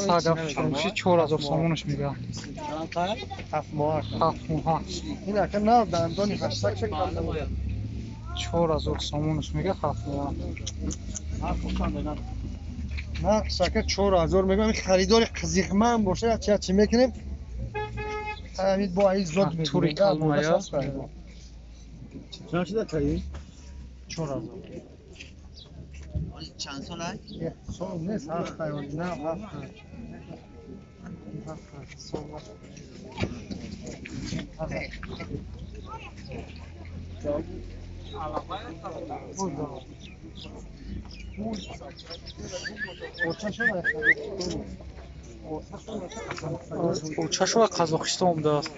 Сага фурӯши 4000 сомонаш мега. 7 моҳ. 7 моҳа. Ин ака нав дандони ҳаштак шакл. 4000 сомонаш мега, 7 моҳа. Нархш ака 4000 мегӯям, харидори қизиқманд боша, чи чи мекунем, ҳамин бо ай зод. Тури калмая. Чанд шуда таи? 4000. Чанд сол ай? Сол нест, ҳафт ай, на, ҳафт сол. Очашова Қазоқистон будааст.